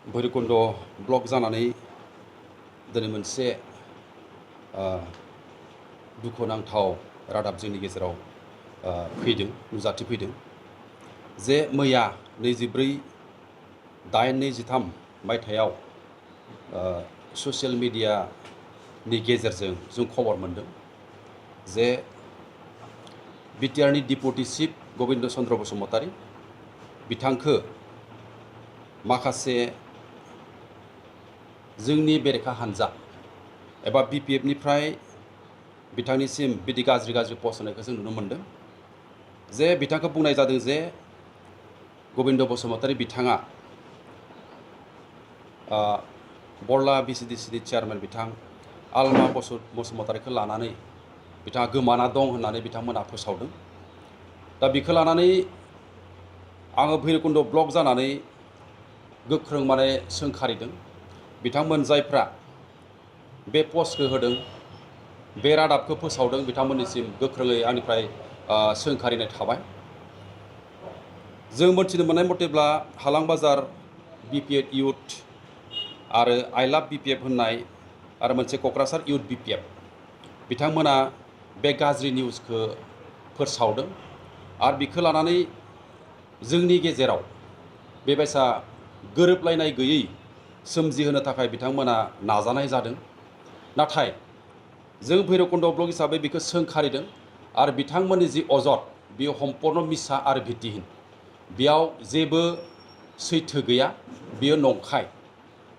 भैरबकुंड block जानानै दिनै मोनसे दुखुनांथाव रादाब जोंनि गेजेराव फैदों नुजाथिफैदों जे मैया 24/8/23 मायथाइयाव ससियेल मिडियानि गेजेरजों जों खबर मोनदों जे बिटिआरनि डिपुटि चिफ गबिन्द चन्द्र बसुमतारी बिथांखो माखासे जोंनि बेरेखा हानजा एबा बिपिएफनिफ्राय बिथांनिसिम बिदि गाज्रि पस्ट होनायखौ जों नुनो मोनदों जे बिथांखौ बुंनाय जादों जे गबिन्द बसुमतारी बिथाङा बरला भिसिडिसिनि चेयारमेन बिथां आलमा बसुमतारीखौ लानानै बिथाङा गोमाना दं होननानै बिथांमोना फोसावदों। दा बेखौ लानानै आङो भैरबकुंड ब्लक जानानै गोख्रों माने सोंखारिदों बिथांमोन जायफ्रा बे पस्टखौ होदों बे रादाबखौ फोसावदों बिथांमोननिसिम गोख्रोङै आंनिफ्राय सोंखारिनाय थाबाय। जों मोनथिनो मोननाय मथेब्ला हालां बाजार बिपिएफ इउथ आरो आइ लाभ बिपिएफ होननाय आरो मोनसे क'क्राझार इउथ बिपिएफ बिथांमोना बे गाज्रि निउसखौ फोसावदों आरो बिखौ लानानै जोंनि गेजेराव बेबायसा गोरोबलायनाय गैयै सोमजिहोनो थाखाय बिथांमोना नाजानाय जादों। नाथाय जों भैरबकुंड ब्लक हिसाबै बेखौ सोंखारिदों आरो बिथांमोननि जि अजद बेयो सम्पूर्ण मिसा आरो भित्तिहीन, बेयाव जेबो सैथो गैया, बेयो नंखाय।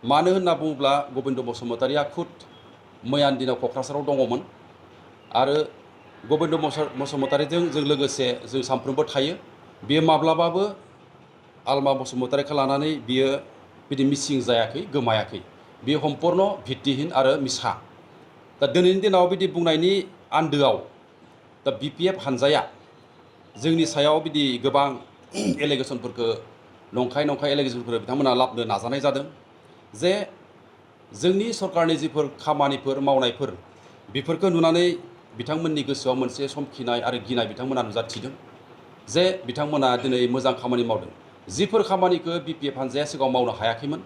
मानो होनना बुङोब्ला गबिन्द बसुमतारीया खुद मैयानि दिनाव क'क्राझाराव दङमोन आरो गबिन्द बसुमतारीजों जों लोगोसे जों सानफ्रोमबो थायो। बेयो माब्लाबाबो आलमा बसुमतारीखौ लानानै बियो बिदि मिसिं जायाखै, गोमायाखै। बेयो सम्पूर्ण भित्तिहीन आरो मिसा। दा दिनैनि दिनाव बिदि बुंनायनि आन्दोआव दा बिपिएफ हानजाया जोंनि सायाव बिदि गोबां एलिगेसनफोरखौ नंखाय एलिगेसनफोर बिथांमोना लाबनो नाजानाय जादों जे जोंनि सरकारनि जिफोर खामानिफोर मावनायफोर बेफोरखौ नुनानै बिथांमोननि गोसोआव मोनसे समखिनाय आरो गिनाय बिथांमोना नुजाथिदों जे बिथांमोना दिनै मोजां खामानि मावदों। जिफोर खामानिखौ बिपिएफ हानजाया सिगाङाव मावनो हायाखैमोन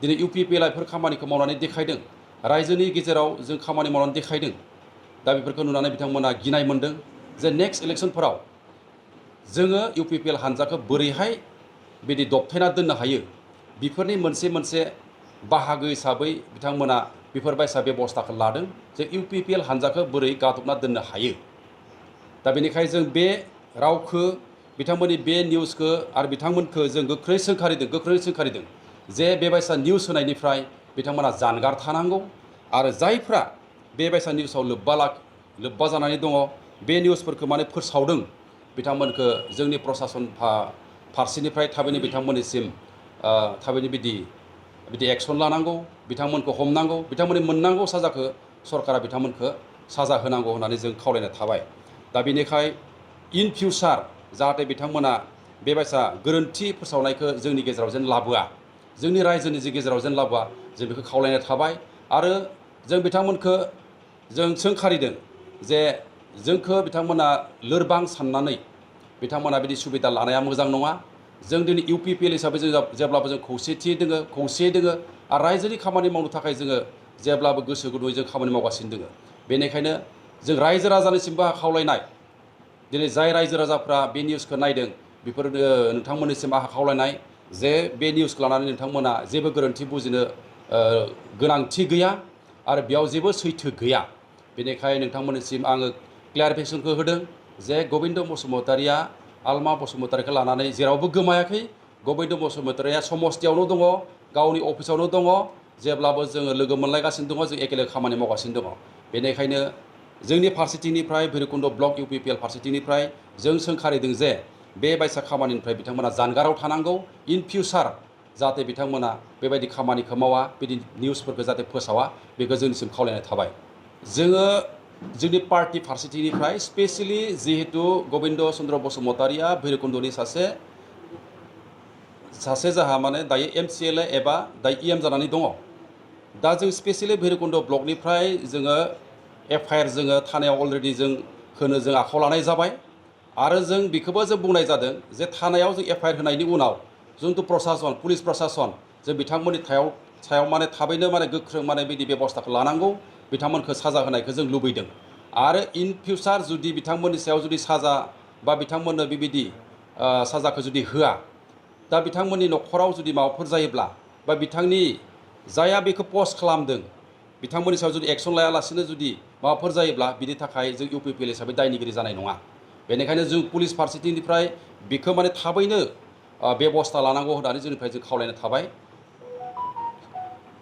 दिनै इउपिपिएलआ बेफोर खामानिखौ मावनानै देखायदों, रायजोनि गेजेराव जों खामानि मावनानै देखायदों। दा बेफोरखौ नुनानै बिथांमोना गिनाय मोनदों जे नेक्स्ट इलेक्सनफोराव जोङो इउपिपिएल हानजाखौ बोरैहाय बिदि दबथायना दोननो हायो, बेफोरनि मोनसे बाहागो हिसाबै बिथांमोना बेफोरबायसा बेबस्थाखौ लादों जे इउपिपिएल हानजाखौ बोरै गादबना दोननो हायो। दा बेनिखायनो जों बे रावखौ बिथांमोननि बे निउसखौ आरो बिथांमोनखौ जों गोख्रै सोंखारिदों जे बेबायसा निउस होनायनिफ्राय बिथांमोना जानगार थानांगौ आरो जायफ्रा बेबायसा निउसाव लोब्बा जानानै दङ बे निउसफोरखौ माने फोसावदों बिथांमोनखौ जोंनि प्रसासन फारसेनिफ्राय थाबैनो बिथांमोननिसिम थाबैनो बिदि एक्सन लानांगौ, बिथांमोनखौ हमनांगौ, बिथांमोननि मोननांगौ साजाखौ सरकारा बिथांमोनखौ साजा होनांगौ होननानै जों खावलायनाय थाबाय। दा बेनिखाय इन फिउचार जाहाथे बिथांमोना बेबायसा गोरोन्थि फोसावनायखौ जोंनि गेजेराव जेन लाबोआ, जोंनि रायजोनि जि गेजेराव जेन लाबोआ, जों बेखौ खावलायनाय थाबाय। आरो जों बिथांमोनखौ जों सोंखारिदों जे जोंखौ बिथांमोना लोरबां साननानै बिथांमोना बिदि सुबिदा लानाया मोजां नङा। जों दिनै इउपिपिएल हिसाबै जों जेब्लाबो जों खौसेयै दोङो आरो रायजोनि खामानि मावनो थाखाय जोङो जेब्लाबो गोसो गुदुङै जों खामानि मावगासिनो दोङो। बेनिखायनो जों रायजो राजानिसिमबो खावलायनाय, दिनै जाय रायजो राजाफ्रा बे निउसखौ नायदों बेफोर नोंथांमोननिसिम आहा खावलायनाय जे बे निउसखौ लानानै नोंथांमोना जेबो गोरोन्थि बुजिनो गोनांथि गैया आरो बेयाव जेबो सैथो गैया। बेनिखायनो नोंथांमोननिसिम आङो क्लियारिफिकेसनखौ होदों जे गबिन्द बसुमतारीया आलमा बसुमतारीखौ लानानै जेरावबो गोमायाखै। गबिन्द बसुमतारीया समस्थियावनो दङ, गावनि अफिसावनो दङ, जेब्लाबो जोङो लोगो मोनलायगासिनो दङ, जों एखेले खामानि मावगासिनो दङ। बेनिखायनो जोंनि फारसेथिंनिफ्राय भैरबकुंड ब्लक इउपिपिएल फारसेथिंनिफ्राय जों सोंखारिदों जे बे बायसा खामानिनिफ्राय बिथांमोना जानगाराव थानांगौ। इन फिउचार जाहाथे बिथांमोना बेबायदि खामानिखौ मावा, बिदि निउसफोरखौ जाहाथे फोसावा, बेखौ जोंनिसिम खावलायनाय थाबाय। जोङो जोंनि पार्टी फारसेथिंनिफ्राय स्पेसियेलि जिहेतु गबिन्द चन्द्र बसुमतारीया भैरबकुंडनि सासे जाहा माने दायो MCLA एबा दायो EM जानानै दङ। दा जों स्पेसियेलि भैरबकुंड ब्लकनिफ्राय जोङो FIR जोङो थानायाव अलरेडि जों आखायाव लानाय जाबाय आरो जों बेखौबो जों बुंनाय जादों जे थानायाव जों FIR होनायनि उनाव जोंथ' प्रशासन पुलिस प्रशासन जों बिथांमोननि सायाव माने थाबैनो माने गोख्रों माने बिदि बेबस्थाखौ लानांगौ बिथांमोनखौ साजा होनायखौ जों लुबैदों आरो इन फिउचार जुदि बिथांमोननि सायाव जुदि साजा बा बिथांमोननो बेबायदि साजाखौ जुदि होआ दा बिथांमोननि न'खराव जुदि माबाफोर जायोब्ला बा बिथांनि जायहा बेखौ पस्ट खालामदों बिथांमोननि सायाव जुदि एक्सन लायालासिनो जुदि माबाफोर जायोब्ला बिनि थाखाय जों इउपिपिएल हिसाबै दायनिगिरि जानाय नङा बेनिखायनो जों पुलिस फारसेथिंनिफ्राय बेखौ माने थाबैनो बेबस्था लानांगौ होननानै जोंनिफ्राय जों खावलायनो थाबाय